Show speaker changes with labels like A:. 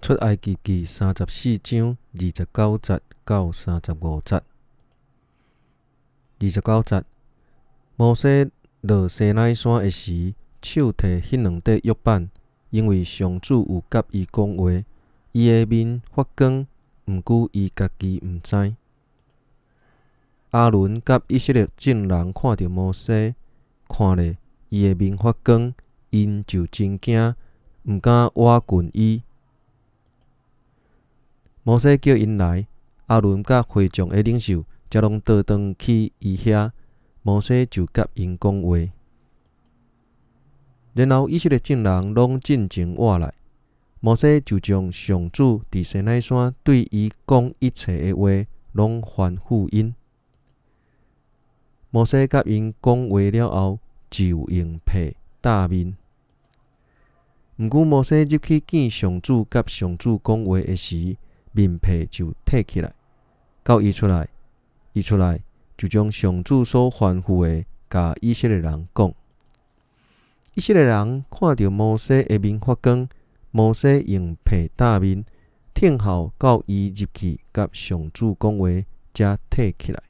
A: 出埃及記34章29節到35節。29節，摩西落西乃山的時，手提彼兩塊玉版，因為上主有佮伊講話，伊的面發光，毋過伊家己毋知。亞倫佮以色列眾人看著摩西，看咧伊的面發光，𪜶就真驚，毋敢倚近伊。摩西叫𪜶來，亞倫佮會眾的領袖，才攏倒轉去伊遐，摩西就佮𪜶講話。然後以色列眾人攏進前倚來，摩西就將上主佇西乃山對伊講一切的話，攏吩咐𪜶。摩西佮𪜶講話了後，就用被罩面。毋過摩西入去見上主，佮上主講話的時，面被就褪起來，到伊出來，伊出來就將上主所吩咐的，共以色列人講。以色列人看著摩西的面發光，摩西用被罩面，等候到伊入去佮上主講話，才褪起來。